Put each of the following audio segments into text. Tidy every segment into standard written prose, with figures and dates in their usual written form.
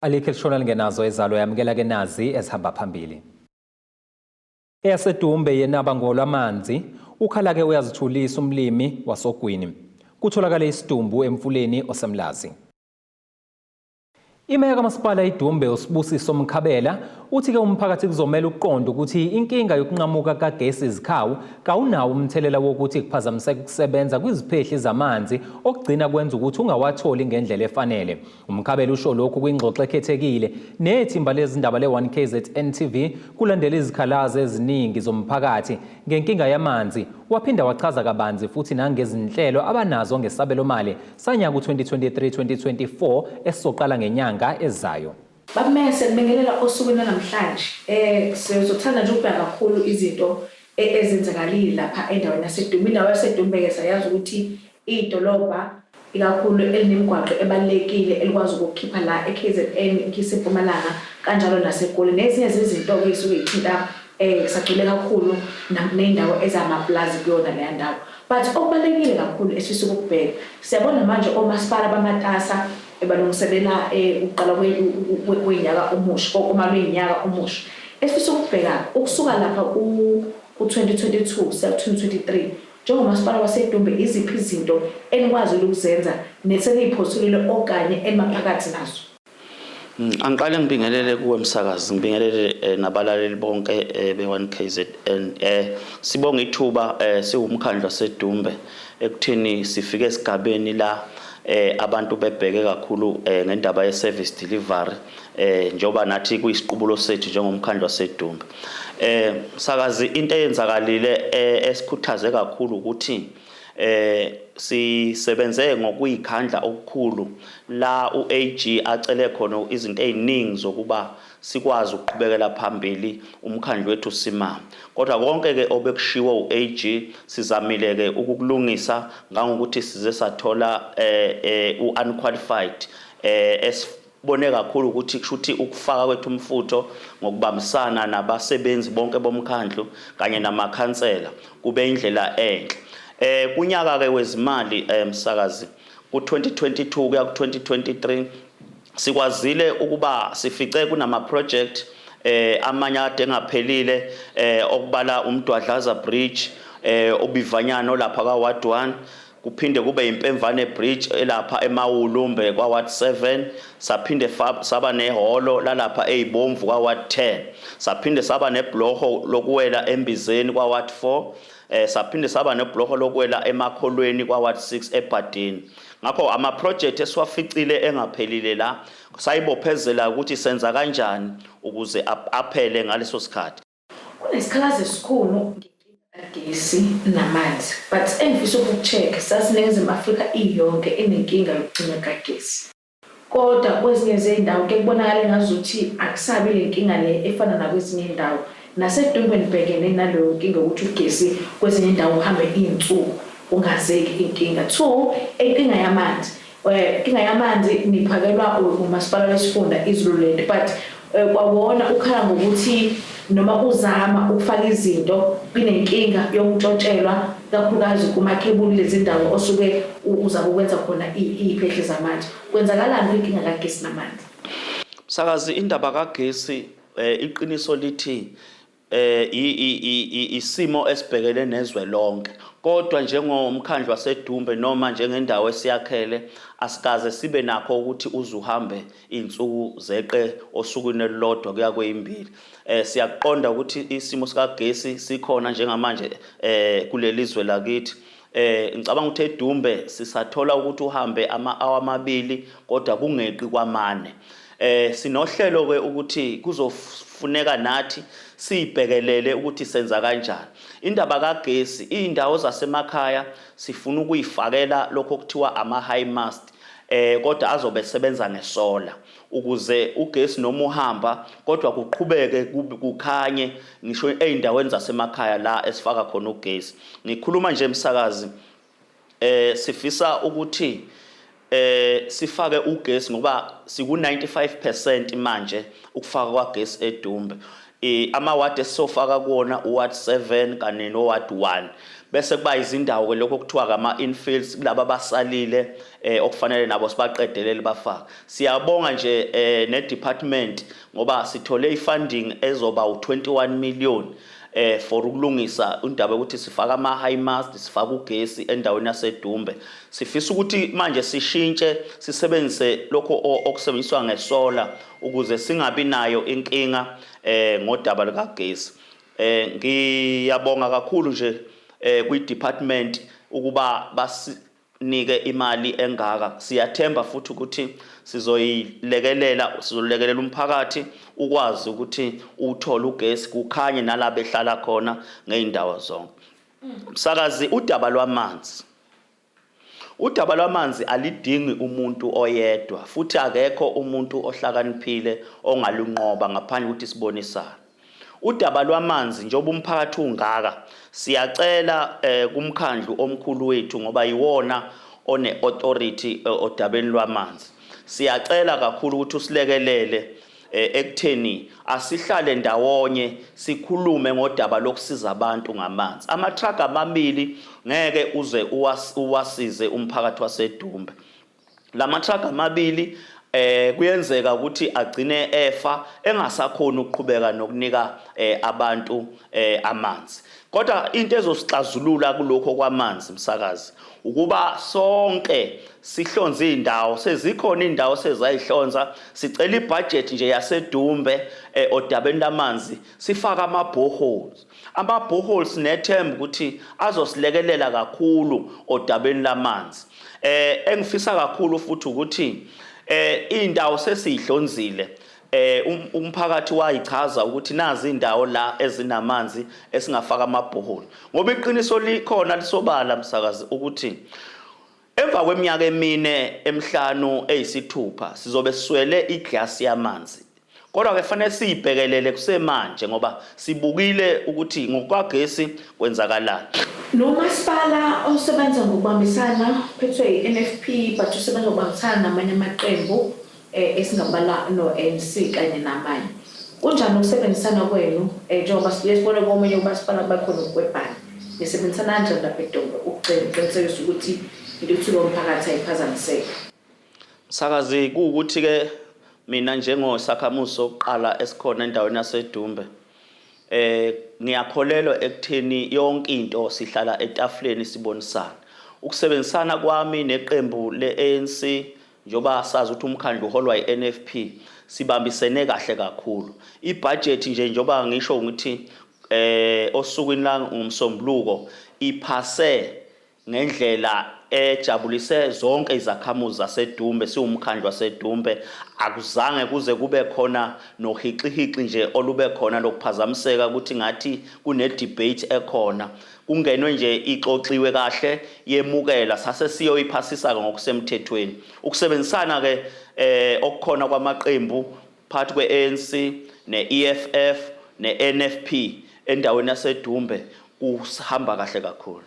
Alikho elishona lingenazo ezalo, yamukela ke nazi ezihamba phambili. EyaseDumbe yenaba ngolwamanzi, ukhala ke uyazithulisa umlimi wasogwini. Kutholakale isidumbu emfuleni oseMlazi. Imeya kaMasipala iDumbe uSibusiso Mkhabela uthi ke umphakathi kuzomela ukuqonda ukuthi inkinga yokunqamuka kagesi izikhawu kawunawo umthelela wokuthi kuphazamiseke ukusebenza kwiziphehli zamanzi okugcina kwenza ukuthi ungawatholi ngendlela efanele. UMkhabela usho lokhu kwingxoxo ekhethekile nethimba lezindaba le-1KZN TV kulandela izikhalazo eziningi zomphakathi ngenkinga yamanzi, waphinda wachaza kabanzi futhi nangezinhlelo abanazo ngesabelomali sanyaka u-2023-2024 esizoqala ngenyanga ezayo. Baba siyakubingelela osukwini lwanamhlanje. Sizothanda nje ukubheka kakhulu izinto ezenzakalile lapha endaweni yaseDumbe. Indawo yaseDumbe-ke siyayazi ukuthi idolobha ikakhulu elinemigwaqo ebalulekile elikwazi ukukhipha la e-KZN ikise eMpumalanga kanjalo naseGoli. Nezinye zezinto-ke ey'suke y'thinta sagcwele kakhulu ney'ndawo ezamaplazi kuyona leya ndawo. But okubalulekile kakhulu esifisa ukukubheka, siyabona manje omasipala bamatasa balungiselela ukuqala kwenyaka omusha, uma lwenyaka omusha. Esifisa ukukubheka ukusuka lapha ku-2022 siya ku-2023, njengomasipala waseDumbe, iziphi izinto enikwazile ukuzenza neseniy'phothulile okanye enimaphakathi nazo? Angiqale ngibingelele kuwe msakazi, ngibingelele nabalaleli bonke be-1KZN. Sibonga ithuba siwumkhandlu waseDumbe ekutheni sifike esigabeni la abantu bebheke kakhulu ngendaba ye-service delivery, njengoba nathi kuyisiqubulo sethu njengomkhandlu waseDumbe. Msakazi, into eyenzakalile esikhuthaze kakhulu ukuthi sisebenze ngokuyikhandla okukhulu la uAG acele khona izinto eziningi zokuba sikwazi ukuqhubekela phambili umkhandlu wethu simame. Kodwa konke ke obekushiwo uAG sizamile ke ukukulungisa ngangokuthi size sathola u-unqualified, esibone kakhulu ukuthi kushuthi ukufaka kwethu umfutho ngokubambisana nabasebenzi bonke bomkhandlu kanye namakhansela kube indlela enhle. Kunyaka ke wezimali, msakazi, ku-2022 kuya ku-2023 sikwazile ukuba sifice kunama project amanye ade engaphelile, okubala uMdwadlaza Bridge obivanyana olapha ka Ward 1, kuphinde kube iMpemvane Bridge elapha eMawulumbe kwa Ward 7, saphinde saba nehholo lalapha eYibomvu kwa Ward 10, saphinde saba nebloho lokuwela eMbizeni kwa Ward 4, saphinde saba nebloho lokuwela eMakholweni kwa Ward 6 eBhadini. Ngakho ama project esiwaficile engaphelile la sayibophezela ukuthi senza kanjani ukuze aphele ngaleso sikhathi. Kunesikhalazo esikhulu ngenkinga kagesi namanzi, but engifisa ukuku-check, sazi iNingizimu Afrika iyonke inenkinga yokucima kagesi. Kodwa kwezinye zey'ndawo kuye kubonakale ngazuthi akusabi le nkinga le efana nakwezinye iy'ndawo. NaseDumbe nibhekene naleyo nkinga yokuthi ugesi kwezinye iy'ndawo uhambe iy'nsuku kungazeki inkinga. Two, inkinga yamanzi. Inkinga yamanzi niphakelwa umasipala wesifunda iZululand, but kwawona ukhala ngokuthi noma uzama ukufaka izinto kunenkinga yokuntshontshelwa, kakhulukazi kumakhebuli lezi ndawo osuke uzama ukwenza khona iy'phehli zamanzi. Kwenzakalani kwinkinga kagesi namanzi? Msakazi, indaba kagesi, iqiniso lithi isimo esibhekene nezwe lonke, kodwa njengomkhandlu waseDumbe noma njengendawo esiyakhele asikaze sibe nakho ukuthi uzuhambe insuku zeqe osukwini elilodwa kuya kweyimbili. Siyakuqonda ukuthi isimo sikagesi sikhona njengamanje kuleli zwe lakithi. Ngicabanga ukuthi eDumbe sisathola ukuthi uhambe ama-hour amabili kodwa kungeqi kwamane. Sinohlelo ke ukuthi kuzofuneka nathi siyibhekelele ukuthi senza kanjani. Indaba kagesi, izindawo zasemakhaya sifuna ukuyifakela lokho okuthiwa ama high mast, kodwa azobe esebenza ngesolar ukuze ugesi noma uhamba kodwa kuqhubeke kukhanye ngisho ezindaweni zasemakhaya la esifaka khona ugesi. Ngikhuluma nje msakazi, sifisa ukuthi sifake ugesi ngoba siku 95% manje ukufaka kwagesi eDumbe. Amawadi esizofaka kuwona uward 7 kanye noward 1. Bese kuba izindawo ke lokho okuthiwa ama infills kulaba abasalile okufanele nabo sibaqedelele bafake. Siyabonga nje ne department ngoba sithole ifunding ezoba u21 million for ukulungisa indaba yokuthi sifaka ama high mast, sifaka ugesi endaweni yaseDumbe. Sifisa ukuthi manje sishintshe sisebenzise lokho okusebenziswa ngesolar ukuze singabi nayo inkinga ngodaba likagesi. Ngiyabonga kakhulu nje kwi department ukuba basinike imali engaka. Siyathemba futhi ukuthi sizoyilekelela, sizolekelela umphakathi ukwazi ukuthi uthole ugesi, kukhanye nala behlala khona ngeindawo zonke. Msakazi, udaba lwamanzi, udaba lwamanzi alidingi umuntu oyedwa, futhi akekho umuntu ohlakaniphile ongalunqoba ngaphandle ukuthi sibonisane. Udaba lwamanzi, njengoba umphakathi ungaka, siyacela kumkhandlu omkhulu wethu, ngoba yiwona one authority odabeni lwamanzi. Siyacela kakhulu ukuthi usilekelele ekutheni asihlale ndawonye sikhulume ngodaba lokusiza abantu ngamanzi. Ama-truck amabili ngeke uze uwasize umphakathi waseDumbe. Lama-truck amabili kuyenzeka ukuthi agcine efa engasakhona ukuqhubeka nokunika abantu amanzi. Kodwa into ezosixazulula kulokho kwamanzi, msakazi, ukuba sonke sihlonze indawo. Sezikhona indawo sezayihlonza. Sicela ibudget nje yaseDumbe odabeni lamanzi, sifaka ama boreholes. Ama boreholes nethemba ukuthi azosilekelela kakhulu odabeni lamanzi. Engifisa kakhulu futhi ukuthi indawo sesiyihlonzile, umphakathi wayichaza ukuthi nazi indawo la ezinamanzi esingafaka amabhoholi, ngoba iqiniso likhona lisobala, msakazi, ukuthi emva kweminyaka 4, 5, 6 sizobe siswele iglasi yamanzi. Kodwa ke fanele siyibhekelele kusemanje ngoba sibukile ukuthi ngokwagesi kwenzakalani. Nomasipala osebenza ngokubambisana, phethwe i-NFP, but usebenza ngokubambisana namanye amaqembu esingabala no-ANC kanye namanye. Kunjani ukusebenzisana kwenu njengoba siye sibone komunye umasipala bakhona ukwebhana? Nisebenzisana kanjani lapha eDumbe ukuqinisekisa ukuthi intuthuko yomphakathi ayiphazamiseki? Msakazi, kuwukuthi ke mina njengosakhamuzi sokuqala esikhona endaweni yaseDumbe, ngiyakholelwa ekutheni yonke into sihlala etafuleni sibonisana. Ukusebenzisana kwami neqembu le-ANC, njengoba sazi ukuthi umkhandlu uholwa i-NFP, sibambisene kahle kakhulu. Ibudget nje, njengoba ngisho ngithi osukwini la ngomsombuluko iphase ngendlela ejabulise zonke izakhamuzi zaseDumbe. Siwumkhandlu waseDumbe, akuzange kuze kube khona nohixihixi nje olube khona lokuphazamiseka ukuthi ngathi kune debate ekhona. Kungenwe nje, ixoxiwe kahle, yemukela, sase siyoyiphasisa ngokusemthethweni. Ukusebenzisana ke okukhona kwamaqembu phakathi kwe-ANC ne-EFF ne-NFP endaweni yaseDumbe kusihamba kahle kakhulu.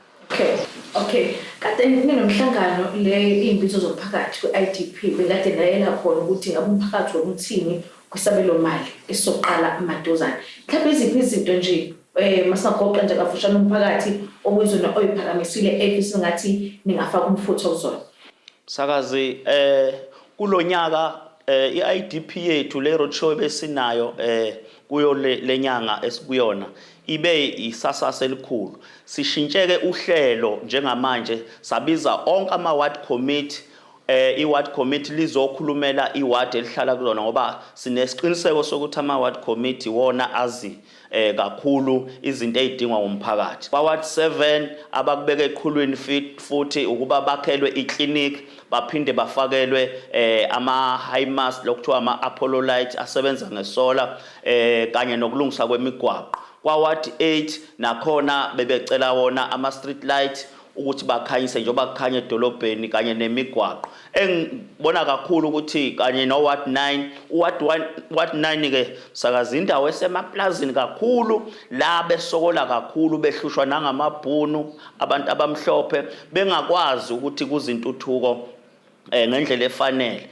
Okay. Kade ninomhlangano le imbizo zomphakathi kwi-IDP, bekade nayela khona ukuthi ngabe umphakathi wona uthini kwisabelo mali esizoqala maduzane. Mhlawumbe iziphi izinto nje masingagoqa nje kafushane umphakathi okuyizona oyiphakamisile efisa ngathi ningafaka umfutho kuzona? Msakazi, kulonyaka i-IDP yethu, le roadshow ebesinayo kuyo lenyanga esikuyona, ibe isasasa elikhulu. Sishintsheke uhlelo njengamanje, sabiza onke ama ward committee, i-ward committee lizokhulumela i-ward elihlala kuzona, ngoba sinesiqiniseko sokuthi ama ward committee wona azi kakhulu izinto ezidingwa ngumphakathi. Kwa ward 7 abakubeka eqhulwini futhi ukuba bakhelwe iclinic, baphinde bafakelwe ama high mast, lokuthiwa ama Apollo light asebenza ngesolar, kanye nokulungisa kwemigwaqo. Kwa ward 8 nakhona bebecela wona ama street light ukuthi bakhanyise njengoba kukhanya edolobheni kanye nemigwaqo. Engibona kakhulu ukuthi kanye no ward 9, uward 1, ward 9 ke, sakaza, indawo esemaplazini kakhulu la besokola kakhulu, behlushwa nangamabhunu, abantu abamhlophe bengakwazi ukuthi kuzintuthuko ngendlela efanele.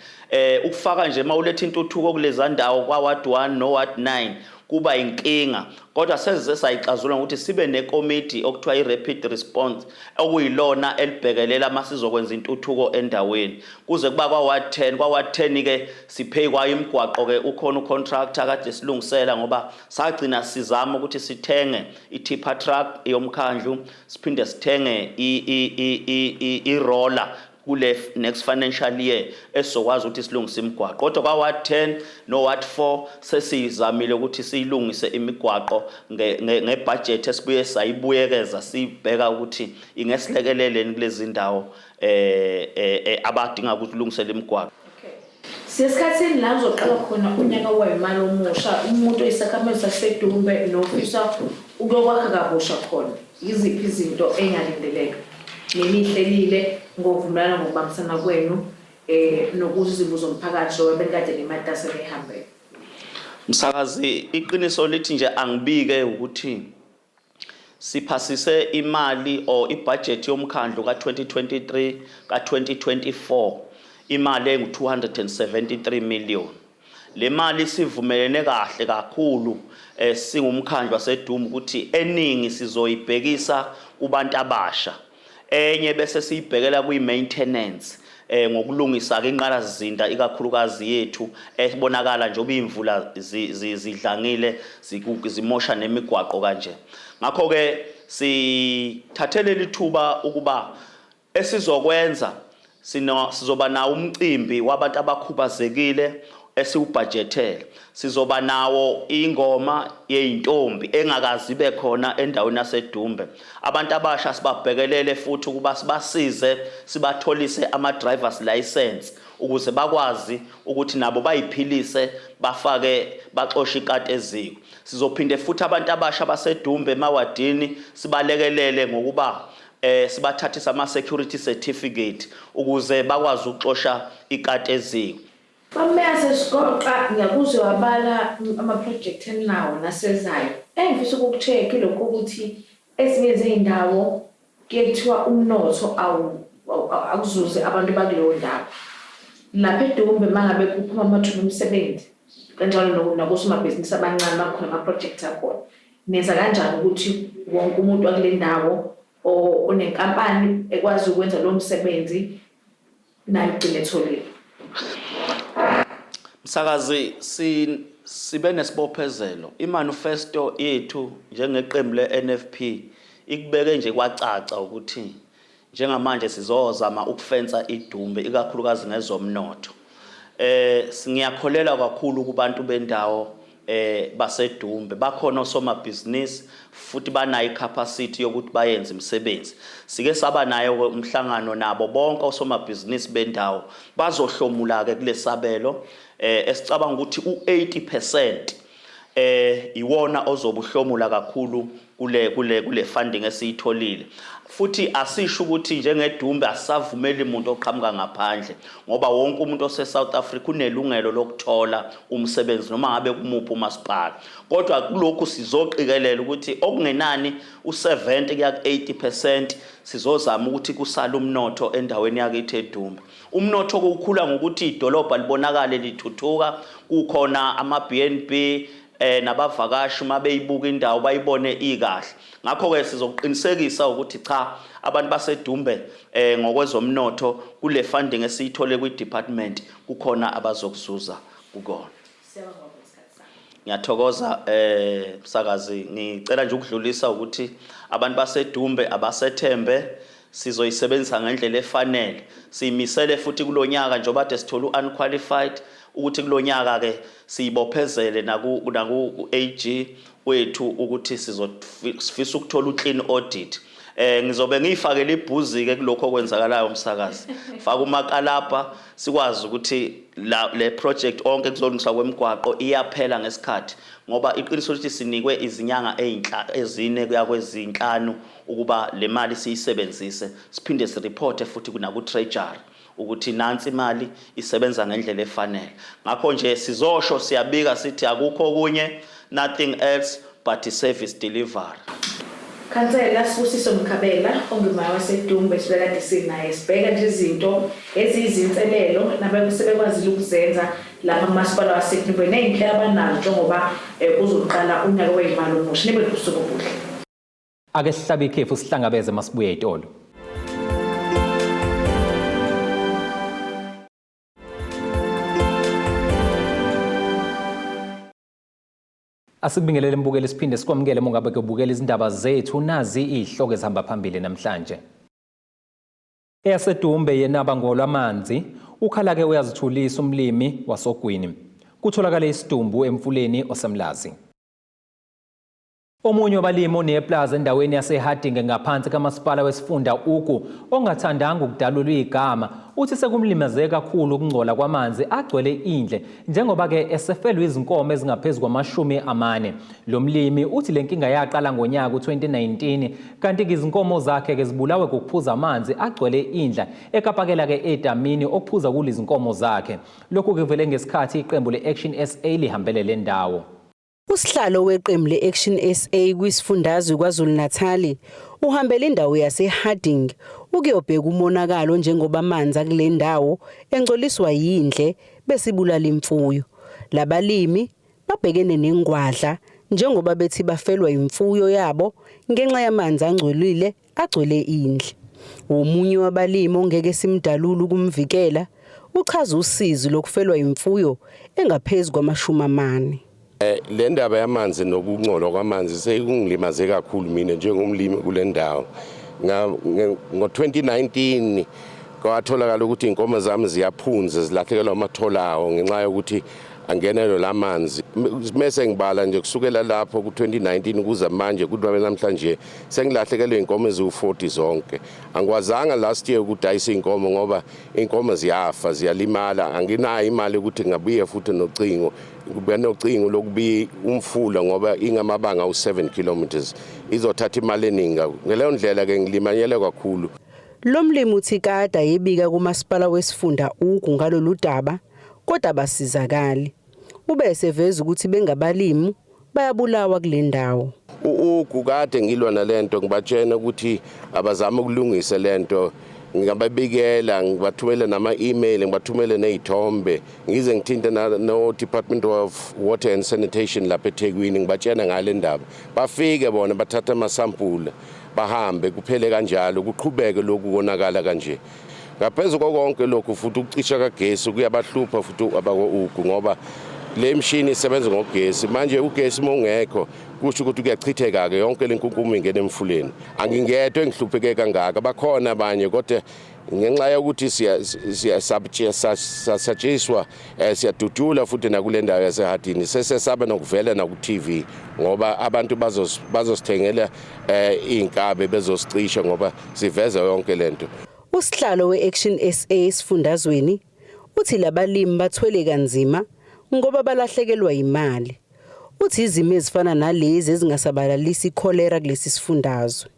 Ukufaka nje mawuletha intuthuko kuleza ndawo kwa ward 1 no ward 9. Kuba inkinga, kodwa sesize sayixazulula ngokuthi sibe nekomiti okuthiwa i-rapid response, okuyilona elibhekelela uma sizokwenza intuthuko endaweni kuze kuba kwa-ward 10. Kwa-ward 10-ke siphe kwayo imigwaqo-ke, ukhona ucontractor kade silungisela, ngoba sagcina sizama ukuthi sithenge i-tipper truck yomkhandlu, siphinde sithenge i-roller kule next financial year esizokwazi ukuthi silungise imigwaqo. Kodwa kwa-ward 10 no-ward 4 sesiyizamile ukuthi siyilungise imigwaqo ngebudget esibuye sayibuyekeza, sibheka ukuthi ingesilekeleleni kulezi ndawo abadinga ukuthi ulungisele imigwaqo. Siyesikhathini la kuzoqala khona unyaka wemali omusha. Umuntu oyisakhamuzi saseDumbe nofisa ukuyokwakha kabusha khona, yiziphi izinto ey'ngalindeleka nenihlelile ngokuvumelana ngokubambisana kwenu nokuthi izimo zomphakathi njengoba benikade nimatasa nihambele? Msakazi, iqiniso lithi nje angibike ukuthi siphasise imali or ibudget yomkhandlu ka-2023 ka-2024, imali engu-273 million. Le mali sivumelene kahle kakhulu singumkhandlu waseDumbe ukuthi eningi sizoyibhekisa kubantu abasha, enye bese siyibhekela kwi-maintenance ngokulungisa ke inqalasizinda, ikakhulukazi yethu ebonakala njengoba imvula zidlangile, zimosha nemigwaqo kanje. Ngakho ke sithathele lithuba ukuba esizokwenza sino sizoba nawo umcimbi wabantu abakhubazekile esiwubhajethele, sizoba nawo ingoma yeyintombi engakazi ibe khona endaweni yaseDumbe. Abantu abasha sibabhekelele futhi ukuba sibasize, sibatholise ama-drivers license ukuze bakwazi ukuthi nabo bayiphilise, bafake baxoshe ikati eziko. Sizophinde futhi abantu abasha baseDumbe emawadini sibalekelele ngokuba sibathathise ama security certificate ukuze bakwazi ukuxosha ikati eziko. Bameya sesigoqa, ngiyakuzwa wabala ama-project eninawo nasezayo. Engifisa ukuku-check ilokhu ukuthi ezinye zey'ndawo kuye kuthiwa umnotho akuzuze abantu bakuleyo ndawo. Lapha eDumbe uma ngabe kuphuma amathuba emisebenzi kanjalo nakosomabhizinisi abancane, makukhona ama-project akhona, nenza kanjani ukuthi wonke umuntu wakule ndawo onenkampani ekwazi ukwenza lowo msebenzi naye ugcine etholile? Msakazi, sibe nesibophezelo. Imanifesto yethu njengeqembu le-NFP ikubeke nje kwacaca ukuthi njengamanje sizozama ukufensa iDumbe, ikakhulukazi ngezomnotho. Ngiyakholelwa kakhulu kubantu bendawo baseDumbe, bakhona osomabhizinisi futhi banayo icapacity yokuthi bayenze imisebenzi. Sike saba nayo umhlangano nabo bonke osomabhizinisi bendawo, bazohlomula ke kulesabelo esicabanga ukuthi u80% iwona ozobuhlomula kakhulu kule funding esiyitholile. Futhi asisho ukuthi njengeDumbe asavumeli umuntu oqhamuka ngaphandle, ngoba wonke umuntu ose South Africa unelungelo lokuthola umsebenzi noma ngabe kumuphi umasipala. Kodwa kulokhu sizoqikelela ukuthi okungenani u70 kuya ku80% sizozama ukuthi kusale umnotho endaweni yakithi eDumbe. Umnotho kukhula ngokuthi idolobha libonakale lithuthuka, kukhona ama B&B nabavakashi uma beyibuka indawo bayibone ikahle. Ngakho ke sizoqinisekisa ukuthi cha, abantu baseDumbe ngokwezomnotho kule funding esiyithole kwi department kukhona abazokuzuza kukona. Siyabonga ngesikhathi sakho. Ngiyathokoza msakazi, ngicela nje ukudlulisa ukuthi abantu baseDumbe abasethembe, sizoyisebenzisa ngendlela efanele. Siyimisele futhi kulonyaka njengoba kade sithola u-unqualified ukuthi kulonyaka ke siyibophezele naku AG wethu ukuthi sizofisa ukuthola uclean audit. Ngizobe ngiyifakele ibhuzi ke kulokho okwenzakalayo umsakazi. Faka umakalapa sikwazi ukuthi le project onke kuzolungiswa kwemigwaqo iyaphela ngesikhathi, ngoba iqiniso lithi sinikwe izinyanga ezine kuya kwezinhlanu ukuba le mali siyisebenzise, siphinde sireporte futhi kunaku treasury ukuthi nansi imali isebenza ngendlela efanele. Ngakho nje sizosho siyabika sithi akukho okunye, nothing else but service delivery. Khansela Sibusiso Mkhabela ongumeya waseDumbe sibekade sinaye, sibheka nje izinto eziyizinselelo nababe sebekwazile ukuzenza. lapha kumasipala waseDumbe ney'nhlelo abanazo njengoba kuzoqala unyaka wey'mali omusha. Nibe nosuku obuhle. Ake sihlabe ikhefu sihlangabeze masibuye ey'tolo. Asikubingelele mbukeli siphinde sikwamukele mungabe kubukela izindaba zethu nazi izihloko ezihamba phambili namhlanje. EyaseDumbe yenaba ngolwamanzi, ukhala-ke uyazithulisa umlimi wasogwini. Kutholakale isidumbu emfuleni oseMlazi. Omunye wabalimi oneplaza endaweni yaseHarding ngaphansi kamasipala wesifunda Ugu ongathandanga ukudalulwa igama uthi sekumlimaze kakhulu ukungcola kwamanzi agcwele indle njengoba-ke esefelwe izinkomo ezingaphezu kwamashumi amane. Lo mlimi uthi le nkinga yaqala ngonyaka u-2019 kanti-ke izinkomo zakhe-ke zibulawe ngokuphuza amanzi agcwele indla ekapakela-ke edamini okuphuza kulezinkomo zakhe. Lokhu kuvele ngesikhathi iqembu le-Action SA lihambele le ndawo. Usihlalo weqembu le-Action SA kwisifundazwe KwaZulu-Natali uhambele indawo yaseHarding ukuyobheka umonakalo njengoba amanzi akule ndawo engcoliswa yindle besibulala imfuyo. Labalimi babhekene nengwadla njengoba bethi bafelwa imfuyo yabo ngenxa yamanzi angcolile agcwele indle. Womunye wabalimi ongeke simdalule ukumvikela uchaza usizi lokufelwa imfuyo engaphezu kwamashumi amane. Le ndaba yamanzi nokungcola kwamanzi seyikungilimaze kakhulu mina njengomlimi kule ndawo. Ngo-2019 kwatholakala ukuthi iy'nkomo zami ziyaphunza zilahlekelwa amathole awo ngenxa yokuthi angenelwe lamanzi. Mese ngibala nje kusukela lapho ku-2019 kuza manje kuthi namhlanje sengilahlekelwe iy'nkomo eziwu-40 zonke. Angikwazanga last year ukudayisa iy'nkomo ngoba iy'nkomo ziyafa ziyalimala, anginayo imali ukuthi ngabuye futhi nocingo kube nocingo lokubiya umfula ngoba ingamabanga awu-7 kilometers izothatha imali eningi. Ngaleyo ndlela ke ngilimanyele kakhulu. Lo mlimi uthi kade ayebika kumasipala wesifunda Ugu ngalolu daba kodwa abasizakali. Ube eseveza ukuthi bengabalimi bayabulawa kule ndawo. Ugu kade ngilwa nalento ngibatshena ukuthi abazame ukulungisa lento, ngingababikela ngibathumele nama-email ngibathumele ney'thombe ngize ngithinte no-Department of Water and Sanitation lapha eThekwini ngibatshena ngale ndaba. Bafike bona bathatha amasampula bahambe kuphele kanjalo kuqhubeke lokhu konakala kanje. Ngaphezu konke lokhu futhi ukucisha kagesi kuyabahlupha futhi abako-Ugu ngoba le mshini isebenza ngogesi. Manje ugesi uma ungekho kusho ukuthi kuyachitheka-ke yonke le nkunkuma ingena emfuleni. Angingedwa engihlupheke kangaka, bakhona abanye kodwa ngenxa yokuthi siyasatshiswa siyadudula futhi nakule ndawo yaseHardini sesesaba nokuvela naku-TV ngoba abantu bazosithengela iy'nkabe bezosicisha ngoba siveza yonke lento. Usihlalo we-Action SA esifundazweni uthi labalimi bathwele kanzima ngoba balahlekelwa imali. Uthi izimo ezifana nalezi ezingasabalalisi ikholera kulesi sifundazwe.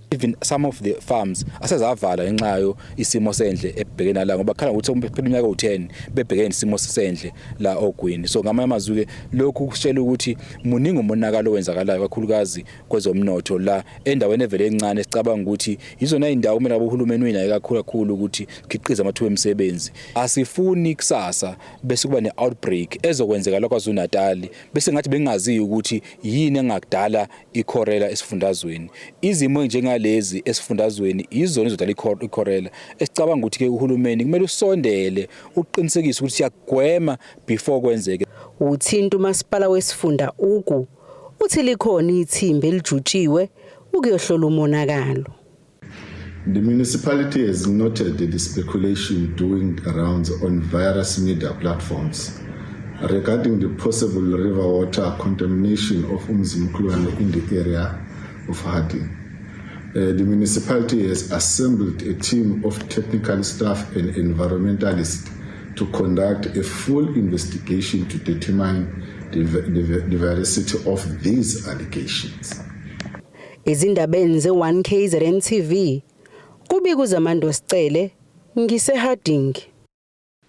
Even some of the farms asezavala ngenxa yayo isimo sendle ebhekene nala ngoba khala ukuthi phela iminyaka u10 bebhekene nesimo sendle la ogwini. So ngamanye amazwi ke lokhu kusitshela ukuthi muningi umonakalo owenzakalayo kakhulukazi kwezomnotho la endaweni evele encane. Sicabanga ukuthi izona indawo kumele uhulumeni uyinayo kakhulu kakhulu ukuthi khiqize amathuba emisebenzi. Asifuni kusasa bese kuba ne-outbreak ezokwenzeka la KwaZulu Natal bese ngathi bengaziyo ukuthi yini engakudala ikhorela esifundazweni. Izimo njengalezi esifundazweni izona ezodala ikhorela. Esicabanga ukuthi ke uhulumeni kumele usondele uqinisekise ukuthi siyagwema before kwenzeke. Uthinta umasipala wesifunda Ugu uthi likhona ithimba elijutshiwe ukuyohlola umonakalo. The municipality has noted the speculation doing rounds on various media platforms regarding the possible river water contamination of Umzimkhulu in the area of Harding. The municipality has assembled a team of technical staff and environmentalists to conduct a full investigation to determine the veracity of these allegations. Ezindabeni ze-1 KZN TV, kubika uZamando Sicele, ngiseHarding.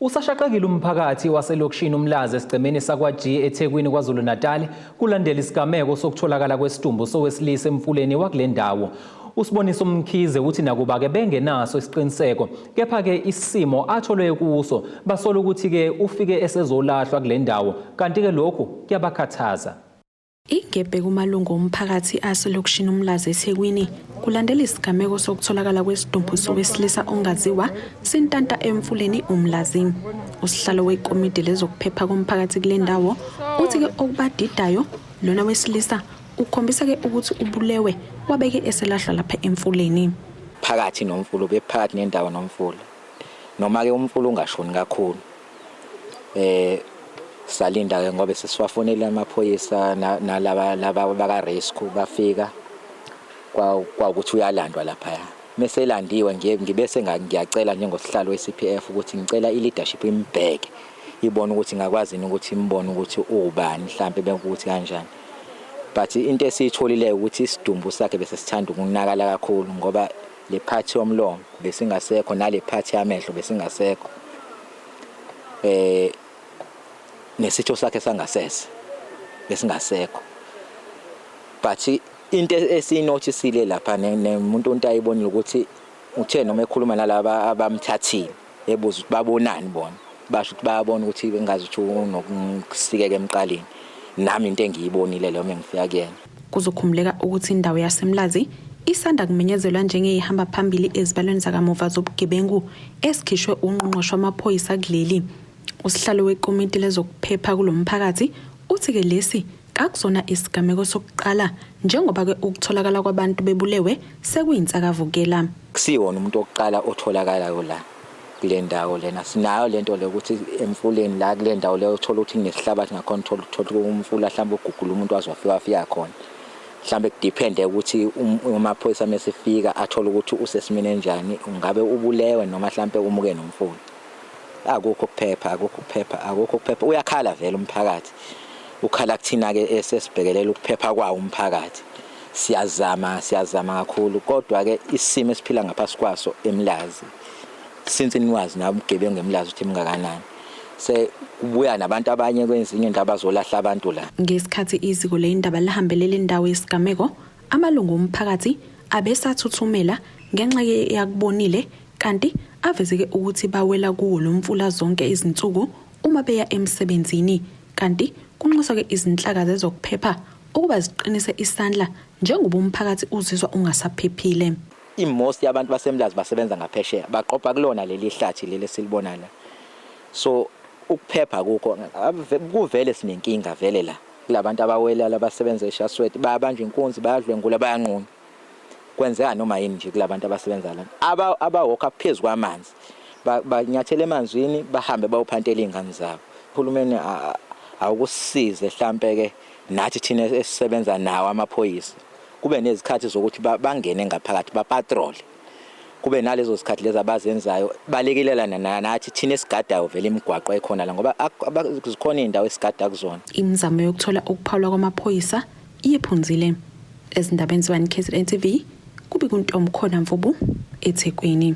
Usashaqekile umphakathi waselokishini Umlazi esigcemeni sakwa-G eThekwini KwaZulu-Natal kulandela isigameko sokutholakala kwesidumbu sowesilisa emfuleni wakule ndawo. USiboniso Mkhize uthi nakuba-ke bengenaso isiqiniseko kepha-ke isimo atholwe kuso basola ukuthi-ke ufike esezolahlwa kule ndawo kanti-ke lokhu kuyabakhathaza. Igebhe kumalungu omphakathi aselokishini uMlazi eThekwini kulandela isigameko sokutholakala kwesidumbu sowesilisa ongaziwa sintanta emfuleni uMlazi. Usihlalo wekomidi lezokuphepha komphakathi kule ndawo uthi-ke okubadidayo lona wesilisa ukhombisa-ke ukuthi ubulewe wabeke eselahlwa lapha emfuleni. Phakathi nomfula ubephakathi nendawo nomfula noma-ke umfula ungashoni kakhulu salinda ke ngoba sesiwafonele amaphoyisa nalaba laba baka rescue bafika kwawukuthi uyalandwa laphaya mese elandiwe ngibese ngiyacela njengosihlalo we-CPF ukuthi ngicela i-leadership imbheke ibone ukuthi ingakwazi yini ukuthi imbone ukuthi uwubani mhlampe bekuthi kanjani. But into esiyitholileyo ukuthi isidumbu sakhe bese sithanda ukunakala kakhulu ngoba le part yomlomo besingasekho nale part yamehlo besingasekho nesitho sakhe sangasese besingasekho. But into esiyinothisile lapha nemuntu into ayibonile ukuthi uthe noma ekhuluma nalaba abamthathile ebuza ukuthi babonani bona, basho ukuthi bayabona ukuthi engazi ukuthi unokusikeka emqaleni. Nami into engiyibonile leyo mengifika kuyena. Kuzokhumbuleka ukuthi indawo yaseMlazi isanda kumenyezelwa njengeyihamba phambili ezibalweni zakamuva zobugebengu esikhishwe ungqongqoshe wamaphoyisa kuleli. Usihlalo wekomiti lezokuphepha kulo mphakathi uthi-ke lesi kakusona isigameko sokuqala njengoba-ke ukutholakala kwabantu bebulewe sekuyinsakavukela. Kusiwona umuntu wokuqala otholakalayo la kule ndawo lena. Sinayo lento le ukuthi emfuleni la kule ndawo leyo uthola ukuthi kunesihlabathi ngakhona, uthola uthola umfula mhlawumbe ugugula umuntu waze wafika wafika khona. Mhlawumbe kudiphende ukuthi amaphoyisa mesefika athole ukuthi usesimeni enjani, ungabe ubulewe noma mhlawumbe umuke nomfula. Akukho ukuphepha, akukho ukuphepha, akukho ukuphepha. Uyakhala vele umphakathi. Ukhala kuthina-ke esesibhekelela ukuphepha kwawo umphakathi. Siyazama, siyazama kakhulu kodwa-ke isimo esiphila ngaphasi kwaso eMlazi, since niwazi nawe ubugebengu eMlazi ukuthi bungakanani. Sekubuya nabantu abanye kwezinye indawo bazolahla abantu la. Ngesikhathi iziko lezindaba lihambele le ndawo yesigameko, amalungu omphakathi abesathuthumela ngenxa yakubonile kanti avezeke ukuthi bawela kuwo lo mfula zonke izinsuku uma beya emsebenzini kanti kunxuswa-ke izinhlaka zezokuphepha ukuba ziqinise isandla njengoba umphakathi uzizwa ungasaphephile. I-most yabantu baseMlazi basebenza ngaphesheya, bagqobha kulona leli hlathi leli esilibona la. So ukuphepha akukho, kuvele sinenkinga vele la kulabantu abawela abasebenza eShaswet, bayabanjwa inkunzi, bayadlwengula, bayanqunywa. Kwenzeka noma yini nje kulabantu abasebenza la. Abawokha phezu kwamanzi, banyathela emanzini bahambe bayophantela iy'ngane zabo. Uhulumeni awukusize hlampe-ke nathi thina esisebenza nawo amaphoyisa, kube nezikhathi zokuthi bangene ngaphakathi bapatrole, kube nalezo zikhathi lezi abazenzayo balekelelana nathi thina esigadayo vele imigwaqo ekhona la ngoba zikhona iy'ndawo esigada kuzona. Imizamo yokuthola ukuphawula kwamaphoyisa iyephunzile. Ezindabeni ze-1 KZN TV, kubi kuNtomkhona Mvubu, eThekwini.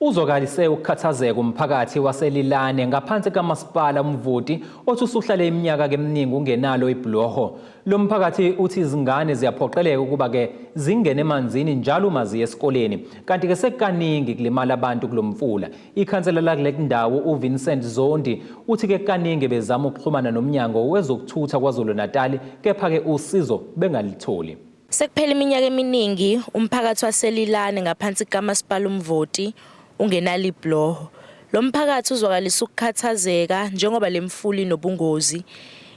Uzwakalise ukukhathazeka umphakathi waseLilane ngaphansi kaMasipala uMvoti othi usuhlale iminyaka eminingi ungenalo ibhuloho. Lo mphakathi uthi izingane ziyaphoqeleka ukuba-ke zingene emanzini njalo uma ziye esikoleni. Kanti-ke sekukaningi kulimala abantu kulo mfula. Ikhansela lakule ndawo uVincent Zondi uthi-ke kaningi bezama ukuxhumana nomnyango wezokuthutha KwaZulu-Natali kepha-ke usizo bengalitholi. Sekuphele iminyaka eminingi umphakathi waseLilane ngaphansi kukaMasipala uMvoti ungenalo ibhuloho. Lo mphakathi uzwakalisa ukukhathazeka njengoba le mfula inobungozi.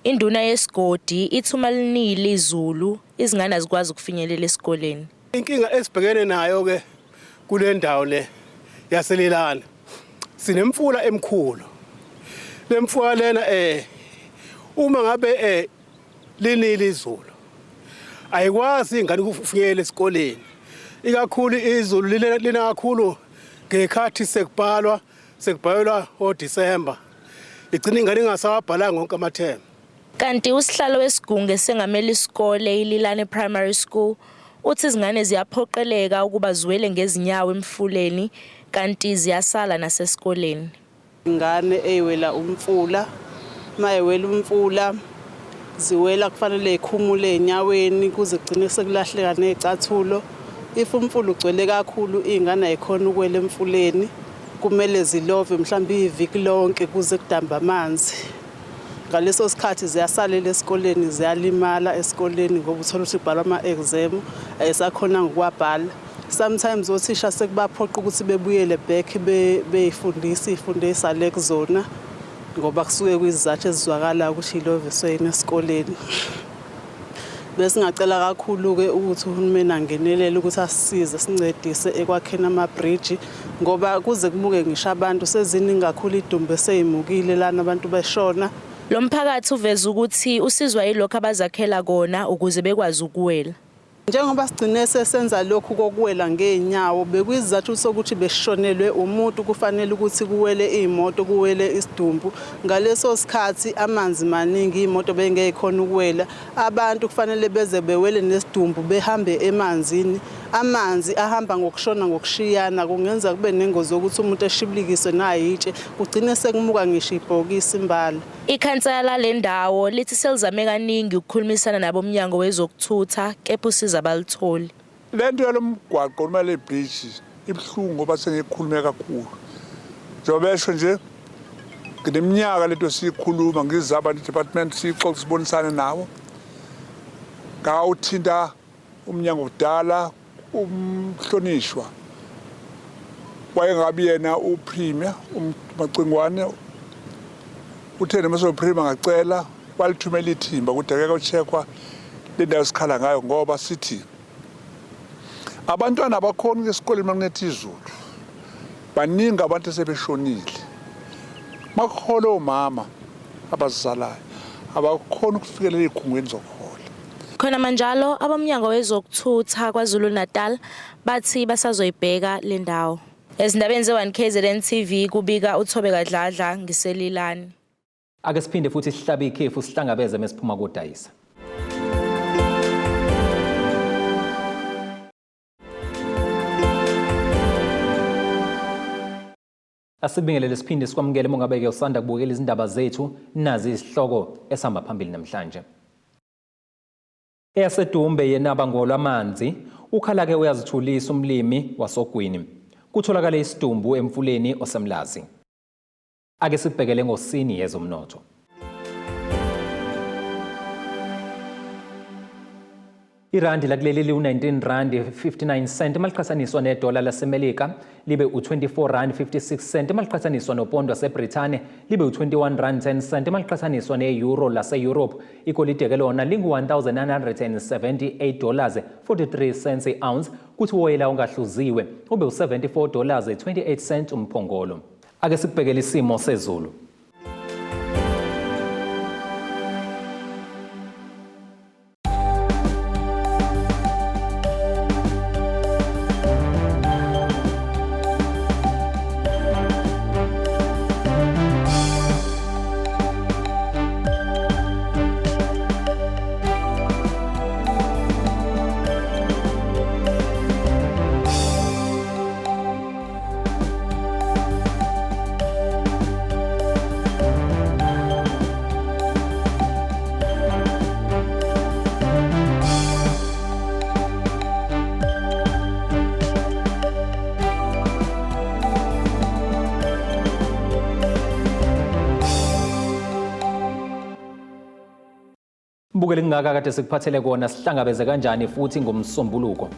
Induna yesigodi ithi uma linile izulu izingane azikwazi ukufinyelela esikoleni. Inkinga esibhekene nayo ke kule ndawo le yaseLilane sinemfula emkhulu. Le mfula lena uma ngabe linile izulu ayikwazi ingane ukufinyelela esikoleni, ikakhulu izulu lina kakhulu ngekhathi sekubhalwa sekubhalelwa oDisemba, igcina ingane ingasawabhalanga wonke amathemu. Kanti usihlalo wesigungu esengamele isikole iLilane Primary School uthi izingane ziyaphoqeleka ukuba ziwele ngezinyawo emfuleni kanti ziyasala nasesikoleni. Ingane eyiwela umfula, uma ewela umfula ziwela kufanele ikhumule enyaweni kuze kugcine sekulahleka nezicathulo. If umfula ugcwele kakhulu iy'ngane ayikhona ukuwela emfuleni, kumele zilove mhlawumbe iviki lonke kuze kudambe amanzi. Ngaleso sikhathi ziyasalela esikoleni, ziyalimala esikoleni ngoba uthola ukuthi kubhalwa ama-exam ayisakhonanga ukuwabhala. Sometimes othisha sekubaphoqa ukuthi bebuyele back beyifundisa iy'fundo ey'sale kuzona ngoba kusuke kuyizizathu ezizwakalayo ukuthi yiloviswe yini esikoleni. Besingacela kakhulu-ke ukuthi uhulumeni angenelele ukuthi asisize sincedise ekwakheni amabhriji ngoba kuze kumuke ngisho abantu seziningi kakhulu idumbe seyimukile lana abantu beshona. Lo mphakathi uveze ukuthi usizwa yilokho abazakhela kona ukuze bekwazi ukuwela. Njengoba sigcine sesenza lokhu kokuwela ngey'nyawo bekuyisizathu sokuthi besishonelwe umuntu kufanele ukuthi kuwele iy'moto kuwele isidumbu. Ngaleso sikhathi amanzi maningi iy'moto bengeyikhona ukuwela. Abantu kufanele beze bewele nesidumbu behambe emanzini. Amanzi ahamba ngokushona ngokushiyana kungenza kube nengozi yokuthi umuntu eshibilikiswe nayitshe kugcine sekumuka ngisho ibhokisi imbala. Ikhansela lale ndawo lithi selizame kaningi ukukhulumisana nabomnyango wezokuthutha kepha usizo abalutholi. Le nto yalo mgwaqo noma le bridge ibuhlungu ngoba sengikhulume kakhulu. Njengoba besho nje ngineminyaka lento siyikhuluma ngizaba ne-department siyixoxe sibonisane nawo. Ngawuthinta umnyango kudala umhlonishwa wayengabi yena upremier uMacingwane uthe noma sewupremier ngacela walithumela ithimba ukuthi akeke ucheckwa le ndawo sikhala ngayo ngoba sithi abantwana abakhona ukuya esikoleni uma kunetha izulu baningi abantu esebeshonile makuhola omama abazizalayo abakhona ukufikelela ey'khungweni zokuhola. Khonamanjalo, aboMnyango wezokuThutha KwaZulu-Natal bathi basazoyibheka le ndawo. Ezindabeni ze-1 KZN TV kubika uThobeka Dladla ngiseLilani. Ake siphinde futhi sihlabe ikhefu sihlangabeze mesiphuma kodayisa. Asibingelele siphinde sikwamukele uma ngabe-ke usanda kubukela izindaba zethu nazi izihloko esihamba phambili namhlanje. EyaseDumbe yenaba ngolwamanzi, ukhala-ke uyazithulisa umlimi wasogwini. Kutholakale isidumbu emfuleni oseMlazi. Ake sikubhekele ngosini yezomnotho. Irandi lakuleli liwu-19 rand 59 cent maliqhathaniswa nedola laseMelika libe u-24 rand 56 cent maliqhathaniswa nopondo waseBrithani libe u-21 rand 10 cent maliqhathaniswa ne-euro lase-Europe. Igolide ke lona lingu-1978 dollars 43 cents i-ounce kuthi uwoyela ongahluziwe ube u-74 dollars 28 cent umphongolo. Ake sikubhekele isimo sezulu. Mbukeli kungaka kade sikuphathele kona sihlangabeze kanjani futhi ngomsombuluko.